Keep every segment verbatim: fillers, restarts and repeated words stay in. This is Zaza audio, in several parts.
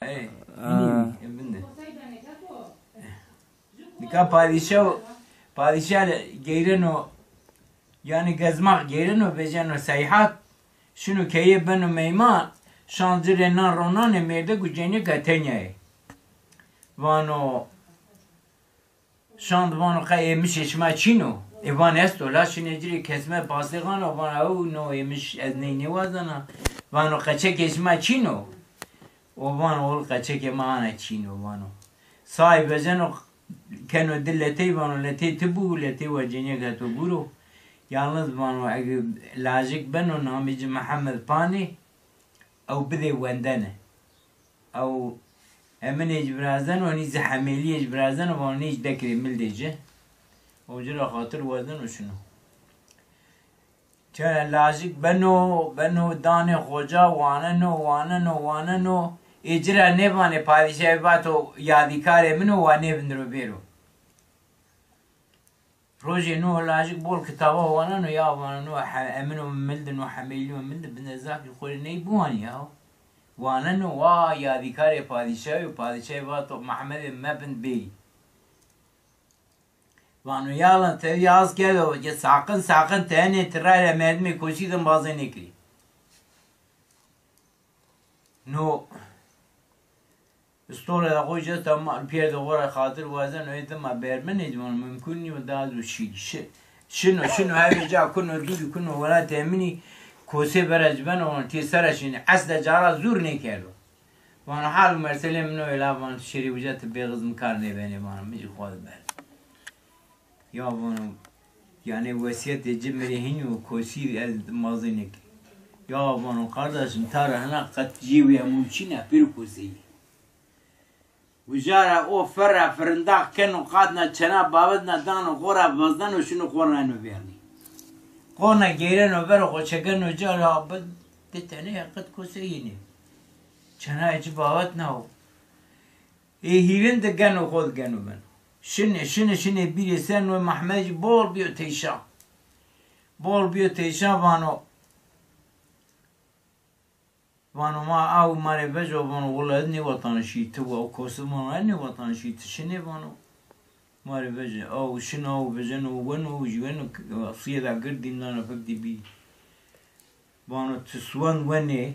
Ey, ha. Nika padîşah, padîşah geyreno, yanî gezmax geyreno, veceno seyhat, şino keye beno meyman, şan ci rê nan ronanê, mêrdek û cenîyeka tenya yê. Vano, şan di vano, qe êmişê şima çîn o? Ê van esto, la şinê ci rê kesme pasê xano, vano ew no êmiş ez ney nêwazena. Vano qeçekê şima çîn o? O vano ol qeçekê ma ana çîn o vano. Say veceno keno di letey vano letê ti bû, letê wa cenîyeka to bûro. Yalniz vano ege lajik beno namê ci Mihemed Panê, ew bidê wendene. Ew heminê ci virazeno, nî zî hemêlîyê ci virazeno, vano nê ci dekirê mildê ci. O ci ra xatir wazeno şino. Çere lajik beno, beno danê xoca, waneno, waneno, waneno. Ê ci ra nêvanê padîşahî vato yadîkarê min o, wa nêvindiro bêro. Rojê no lajik bol kitaba waneno, ya vano no he-, emino mildin, no hemêlîyo mildin, binde zafî xo rê ney biwanî ya. Waneno wa yadîkarê padîşahî yo, padîşahî vato Mehmedê mebind bêrî. Vano yalin tevî az kerdo, ke saqin saqin tenê ti ray ra merdimê kosî din bazê nêkirî. No stole de xo ci esta ma pîyerdê xo ra xatir wazeno, ê dima bermenê ci vano mumkun nîyo, daha zû şî. Şi-, şino, şino hevê ca kuno dûrî, kuno welatê eminî, kosê vera ci beno, vano tê sera şinî. Esle cara zûr nêkerdo. Vano hal û merselê min o, ela vano tu şêrî uca, ti bêxizm kar nêbenê, vano mi jî xo de ber. Ya vano, yanê wesîyetê ci mi rê hînî yo, kosî ez mazê nêkî. Ya vano kardeşim, ta ra hina qet jê wî emûn çîn a, pêro koseyî. Uca ra o ferra firindax keno, qatna çena bavitna dano xo ra, vazdeno şino qorna eno vernî. Qorna geyreno vero xo çekeno ca ra, bi di tene ya qet koseyî nê. Çenayê ci bavitna o. Ê hîrin di geno xo di geno beno. Şinê, şinê, şinê bîrê ser no, Mehmed jî bol bîyo teyşan. Bol bîyo teyşan vano. Vano ma aw ma rê vejo, vano wela ez nêvatanişî, ti wa kosi vano ez nêvatanişî, ti şinê vano. Ma rê vejo. Aw şino, aw vejeno, weno, jî weno, sîye da gird dîm dano fek dî bî. Vano ti siwend wenê,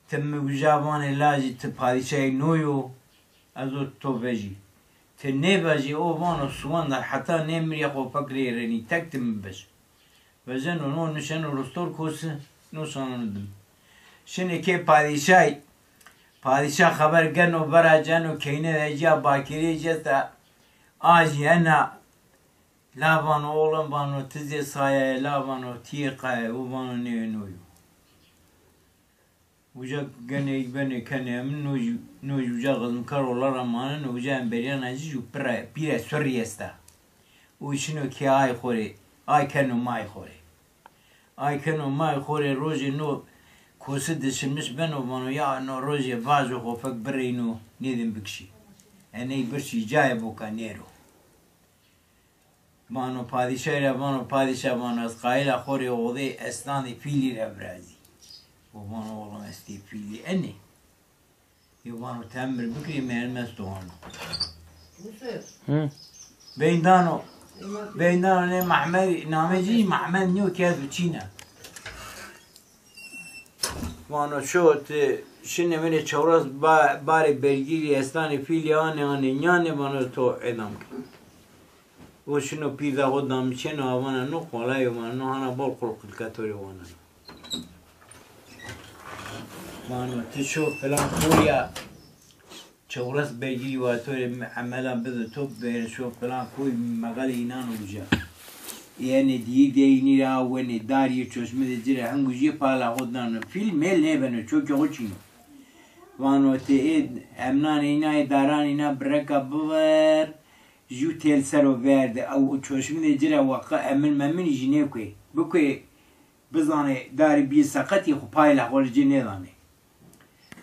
ti mi uca vanê lajî ti padîşahê no yo, ez o to vejî. Ti nêvejî, o vano siwenda heta nêmirîya xo fek rê renî, tek ti mi vej. Vejeno no nişeno ristor kosi, no şaneno dim. Şinê kê padîşahî, padîşah xeber geno, vera ceno, keyne vecîya bakirê ci esta, a jî ena, la vano oğlum vano ti zê sayayê, la vano tîyê qayê, o vano nê no yo. Uca genê benê kenê emin, no jî, no jî uca xizmkar ola ra maneno, uca emberîyana ci jî pîre, pîre surrî esta. Û şino kê ay xo rê, ay keno may xo rê. Ay keno may xo rê, rojê no kosi dişimiş beno, vano ya no rojê vajo xo fek bireyno nêdin bikişî. Eney birşî cayê boka nêro. Vano padîşahî ra, vano padîşah, vano ez qayîl a xo rê odeyê esnanê fîlî ra virazî. O vano oğlum estê fîlî enê. Yo vano ti emir bikirî, merdim esto vano. Hı. Beyn dano, beyn dano nê Mehmed, namê ci Mehmed nîyo, kerdo çîna. Vano şo ti şinê mi rê çewres ba-, barê bergîrî, esnanê fîlî anê, anê nîyanê, vano to edam ke. O şino pîrda xo damiçeno, a vana no qolay o, vana no hana bol qulqulka to rê waneno. Vano ti şo filan koya, çewres bergîrî wa to rê emela bido to, bêrê şo filan koy, mexelê înan uca. Ê enê dîyî de înî ra wenê, darî yê çoşmidê ci ra hing ucî, pala xo dano. Fîl mêl nêbeno, çokê xo çîno. Vano ti ê emnanê îna, ê daranê îna bireka biver, jû têl ser o verde. Ew çoşmidê ci ra weqa emin memin jî nêkuê. Bikuê bizanê darî bîyê seqetî, xo payla xo rê ci nêdanê.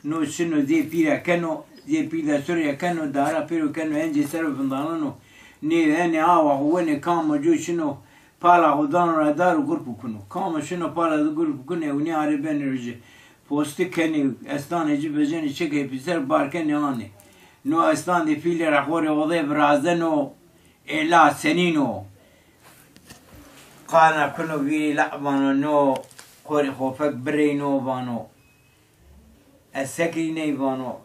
No şino zê pîre keno, zê pîr de surya keno, dara pêro keno, encê ser o vindaneno. Nê enê awa xo wenê, kamo co şino pala xo dano ra dar û gurp kuno. Kamo şino pala de gurp kunê, ewnî arê benê ro ci. Posti kenê, estanê ci vejenê çekê pîser, bar kenê anê. No estan de pîlê ra xo rê odê virazeno, ê la senîn o. Qana kuno vîrî la vano, no xo rê xofek bireyno vano. Ez sekirî ney vano.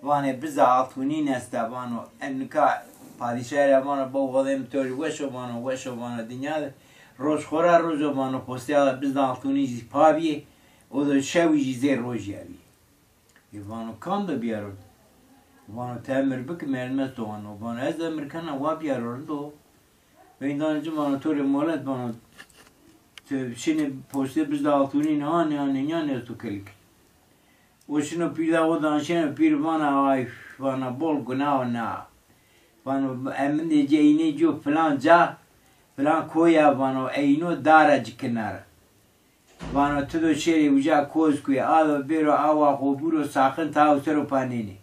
Vanê biza altûnîn esta vano. En nika padîşahî ra vano, bo odê mi to rê weş o vano, weş o vano dinya de. Roj xo ra roj o vano, postîya de biza altûnî zî pa bîyê. O do şewî jî zê rojî ya bî. Ê vano, kam de biyaro? Vano, ti emir biki, merdime to ano. Vano, ez emir kena, wa biyaro rind o. Veyndano ci vano, to rê molet vano, ti şinê postê bizda altûnî ne anê, anê nîyanê ez to kelik. O şino pîr da, o danişeno, pîr vana, ay, vana, bol guna o na. Vano, emindê ci eynê ci filan ca, filan koya vano, eyno dara ci kinara. Vano, ti do şêrê uca koz kuye, a do bêro awa xo buro, saxin taw ser o pa nênê.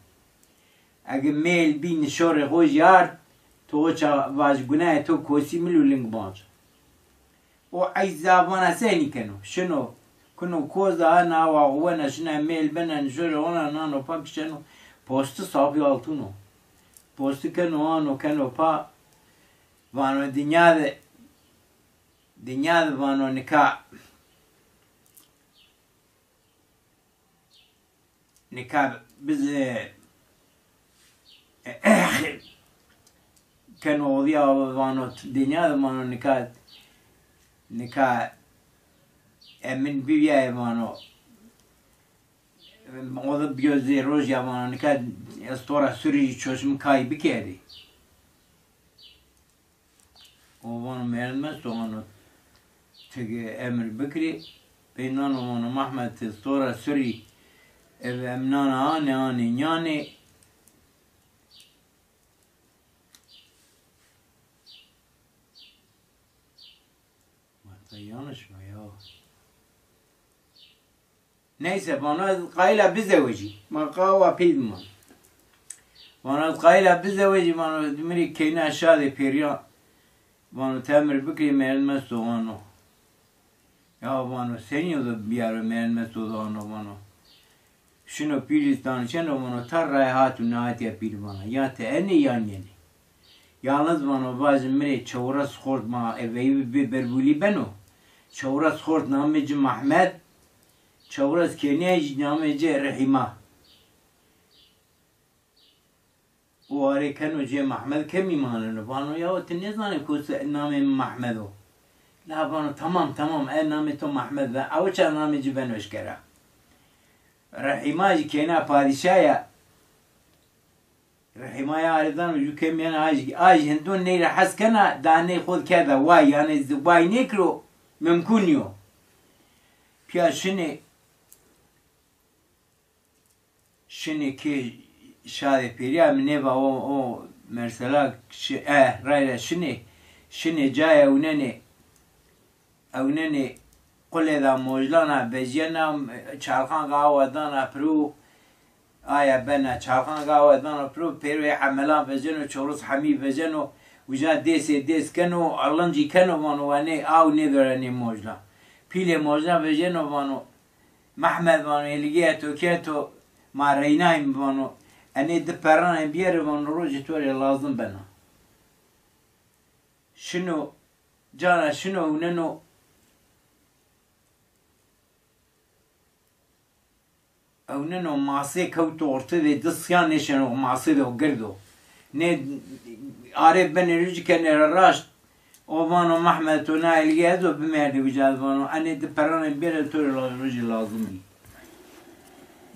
Ege mêl bî nişorê xo jî ard, to o ça vaj gunayê to kosî mil û ling banc. O ey zî vana senî keno? Şino, kuno koz de, ana awa xo wena, şina mêl bena nişorê ona, nano pa kişeno, posti safî altûn o. Posti keno, ano keno pa, vano dinya de Dinya de vano nika, nika biz, e, keno odîya vano dinya de vano nika, nika emin bibîyaye vano. O de biyo zê rojî ya vano nika ez to ra surî çoşim kay bikerî. O vano, merdime so ano ti gi emir bikirî. Pey nano vano, Mehmed, ti to ra surî, ev em nana anê, anê nyanê. Ma ta yanlış mı ya? Neyse, vano ez qayîl a bizewecî. Ma qawa pey biman. Vano ez qayîl a bizewecî, vano mi rê keyna şadê pêrîyan. Vano ti emir bikirî, merdime so ano. Ya vano senî o do biyaro, merdime so do ano vano. Şino pîrî danişeno vano ta rayhat û nahatîya pîrî vana. Ya ti enê ya nênê. Yalniz vano vajin mi rê çewres xort ma eveyî bi berbulî beno. Çewres xort namê ci Mehmed. Çewres kênîya jî namê ci Rehîma. O arê keno cê Mehmed kemî maneno. Vano yaw ti nêzanê ku se-, namê mi Mehmed o. La vano tamam tamam e namê to Mehmed be. Ew ça namê ci beno eşkera. Rehîma jî kêna padîşa ya. Rehîmaya arê dano ju kemî yena aj, aj hindon ney ra hes kena, da ney xo de kerda way, yanê zi-, way nêkiro, mimkun nîyo. Pîya şinê, şinê kê şadê pêrîya mi nêva o, o mersela şi-, e, rayra şinê, şinê cayê ewnenê, ewnenê qulê da mojlana vejyena, çalxan awa dana piro, aya bena çalxan awa dana piro, pêroyê hemelan vejeno, çorus hemî vejeno, uca dêsê dês keno, alincî keno, vano wa nê aw nêvera nê mojlan. Pîlê mojlan vejeno vano, Mehmed vano, hêligîya to kê to, ma reynayî mi vano, enê di perranê bîyerê vano, rojê to rê lazim bena. Şino, cana şino ewneno, ewneno masê kewto ortê de, di siyan nêşeno masê de gird o. Nê arê benê rujî kenê ra raşt, o vano Mehmed to na elgê ez o bimerdê uca de vano, enê di peranê bêre to rê la-, rojê lazim bî.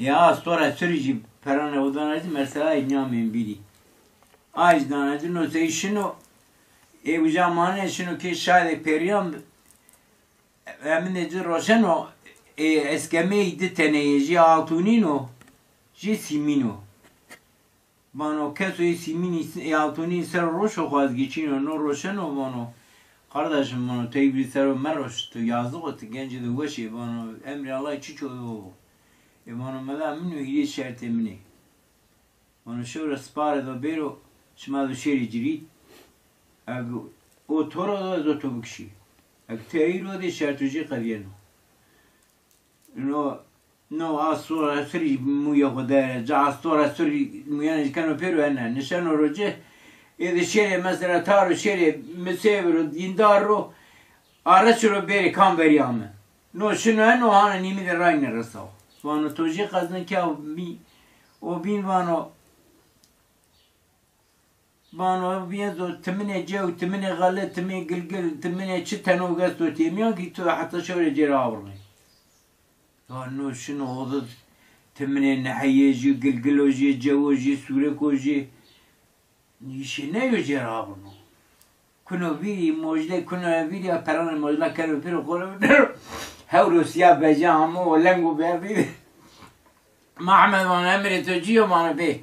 Ya ez to ra surî jî peranê odan ra jî mesela nîyamên bîrî. Aj dana ci no sey şino, ê uca manê şino kê şadê pêrîyan, emindê ci roşeno, ê eskemeyî di tenê yê, jê altûnîn o, jê sîmîn o. Vano keso yê sîmînî, yê altûnî ser roşo xo ez gîçîno, no roşeno vano, qardaşim vano, tey bî ser o meroş, tu yazix o, tu gencî de weş ê, vano, emrê Allahî çiço do. Ê vano, mela min o, hîrê şertê min ê. Vano şewre sipare do bêro, şima do şêrî cirî. Eg o to ro do, ez o to bikişî. Eg ti ey ro dê, şert û jê qedîyeno. No No astora surî muya xo dere, ca astora surî muyane keno pêro ene. Nişeno roce, ê de şêrê mesela taro şêrê misêviro, dîndar ro, arreçi ro bêrê kam verî ame. No şino eno hana nîmî de rayne resaw. Vano to jê qezin ke o bîn, o bîn vano, Vano, ev bîyezo timinê cew, timinê xele, timinê gilgil, timinê çi tenox esto têmîyan kî tu heta şewrê cêre avurnê. Vano şino odir timinê neheyê jî, gilgilo jî, cewo jî, sûreko jî, îşê neyo cêre avurno. Kuno vîrî mojle, kuno vîrî ya peranê mojla keno pêro xo ro, hewro sîya veje amo, o lengo berdî. Mehmed vano, emrê to ci yo? Vano, bê.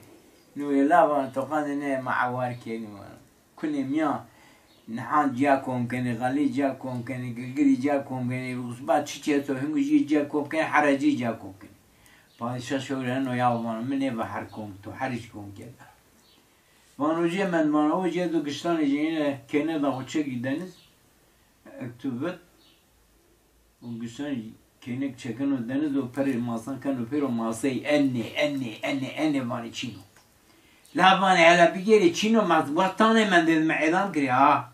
Nûrê la vano, to qandê nê ma ewar kenî vano. Kunê mîyan, nihan ciya kom kenê, xelî ciya kom kenê, gilgilî ciya kom kenê, usba çiçî esto, hingû jî ciya kom kenê, herecî ciya kom kenê. Padîşah şewreno ya vano, mi nêva her kom, to her îş kom kerd. Vano, cê mend vano, o cê do giştanê cênîne kêne da xo çekî deniz, ek tu vet, O gişan keynek çekeno deniz û perê masan keno pêro masey, enê, enê, enê, enê vanê çîno. La vanê hela bigêrê çîno, ma wext tanê mendê mi îdam kirê ha.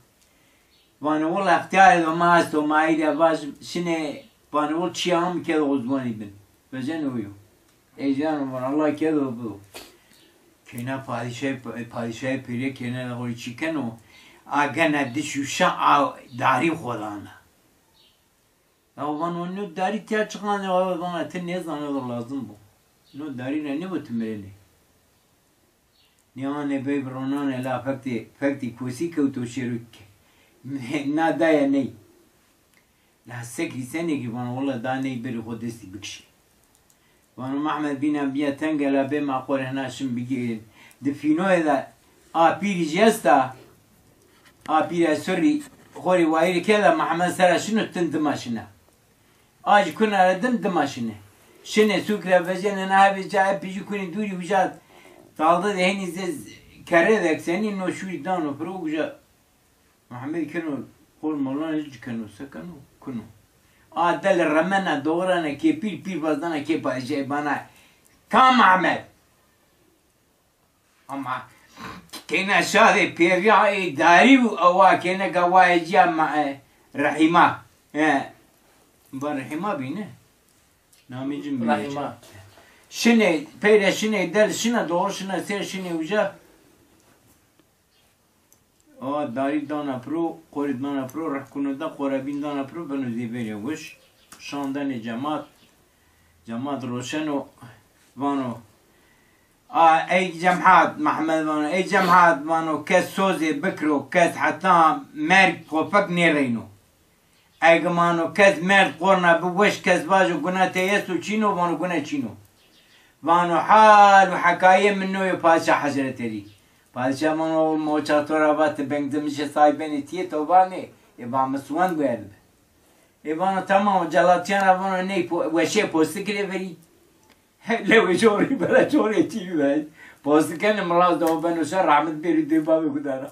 Vanê willa extîyarê do ma esto, ma ey de vaj şinê, vanê willa çîya mi kedo o ziwanî bin. Vejenê o yo. Ey cano vanê Allah kedo bido. Keyna padîşahê, padîşahê pêrê keyna de xo rê çî keno. A gena di şuşa a darî xo dana. Ya vano, no darî tîya çiqanê? Vana ti nêzanê, lazim bo. No darî ra nêbo ti mirenê. Nê anê bey bi ronanê la fektê, fektê kosî kewto şêro ke. Na daye ney. La sekî senê kî vano, willa da ney berî xo destî bikişê. Vano Mehmed bîna bîya tenge la bê ma xo rê hina şin bigêrîn. Di fînoye de a pîrî jî esta, a pîra surrî xo rê wayîrî keda Mehmed sera şino tin dima şina. A jî kuna ra dim dima şine. Şinê sûk ra vejenê na hebê ca epî jî kunê dûrî uca talde de henî zê kerre de eksenî no şûrî dano piro uca Mehmed keno, qol molan ci keno, se keno, kuno. A del remena, doğrana kê pîr, pîr vazdana kê padîşahî bana. Ka Mehmed. Ama kêna şadê pêrîya ê darî û ewa kêna gawayê cîya ma, e, Rehîma. E, ba Rehîma bîne. Namê ci mi Rehîma. Şinê, peyre şinê del şina, doğru şina ser şinê uca. A darî dana piro, qorî dana piro, rehkuno da qorebîn dana piro, beno zêverîya wiş. Şandenê cemat, cemat roşeno, vano, a, ey cemhat, Mehmed vano, ey cemhat, vano, kes sozê bikiro, kes heta merg xo fek nêreyno. Ege vano kes merd qorna bi weş kes vajo guna tey esto çîno, vano guna çîno. Vano hal û hekayê min no yo padîşah hezreterî. Padîşah vano ma o çax to ra va ti bengdimişê sahîbenê tîyê to vanê, ê va mi siwend werdbi. Ê vano tamam, o celatîyan ra vano ney po-, weşê postikî rê verî. Lewê corî bela corê tî ver. Postikene milas de o beno şer rahmet bêrî dê bavê xo dara.